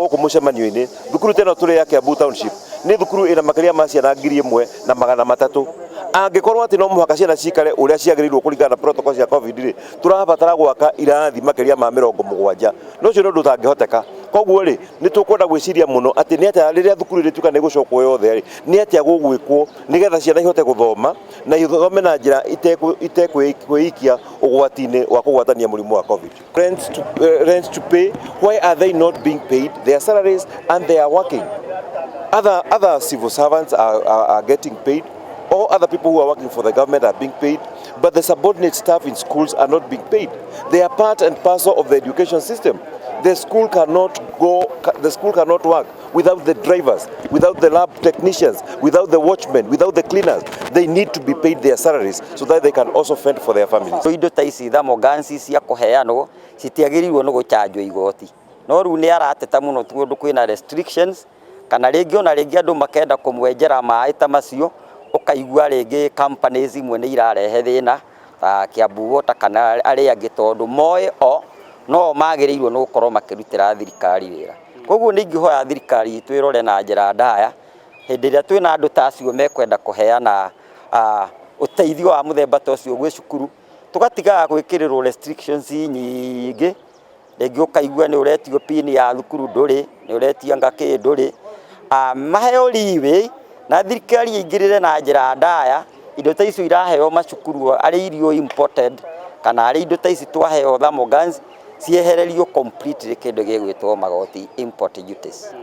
Gũkũ mũcemanio-inĩ, thukuru ta ĩno tũrĩ ya Kiambu Township nĩ thukuru ĩna makĩria ma ciana 1300. Angĩkorwo atĩ no mũhaka ciana cikare ũrĩa ciagĩrĩirwo kũringana na protocol cia COVID rĩ, tũrabatara gwaka irathi makĩria ma 70, na ũcio nĩ ũndũ ũtangĩhoteka. Koguo rĩ, nĩ tũkwenda gwĩciria mũno atĩ nĩ atĩa rĩrĩa thukuru ĩrĩtuĩka nĩ ĩgũcokwo yothe rĩ, nĩ atĩa gũgwĩkwo nĩgetha ciana ihote gũthoma na ithome na njĩra itekwĩikia ũgwati-inĩ wa kũgwatania mũrimũ wa COVID. Rent to pay. Why are they not being paid their salaries and they are working? Other civil servants are getting paid. All other people who are working for the government are being paid, but the subordinate staff in schools are not being paid. They are part and parcel of the education system. The school cannot work without the drivers, without the lab technicians, without the watchmen, without the cleaners. They need to be paid their salaries so that they can also fend for their families. Indo ta ici thermal guns cia kũheanwo citiagĩrĩirwo nĩ gũchanjwo igoti, no rĩu nĩ arateta mũno tondũ kwĩna restrictions, kana rĩngĩ ona rĩngĩ andũ makenda kũmwenjera maĩ ta macio, ũkaigua rĩngĩ companies imwe nĩ irarehe thĩna ta Kiambu Water kana arĩa angĩ, tondũ moĩ o no magĩrĩirwo nĩ gũkorwo makĩrutĩra thirikari wĩra. Koguo nĩ ingĩhoya thirikari itũ ĩrore na njĩra ndaya hĩndĩ ĩrĩa twĩna andũ ta acio mekwenda kũheana ũteithio wa mũthemba ta ũcio gwĩ cukuru, tũgatigaga gwĩkĩrĩrwo restrictions nyingĩ. Rĩngĩ ũkaigua nĩ ũretio pin ya thukuru, ndũrĩ, nĩ ũretio anga kĩ, ndũrĩ. Maheo leeway na thirikari ĩingĩrĩre na njĩra ndaya. Indo ta icio iraheo macukuru, arĩ irio imported kana arĩ indo ta ici twaheo thermal guns, ciehererio completely kĩndũ gĩgwĩtwo magoti, import duties.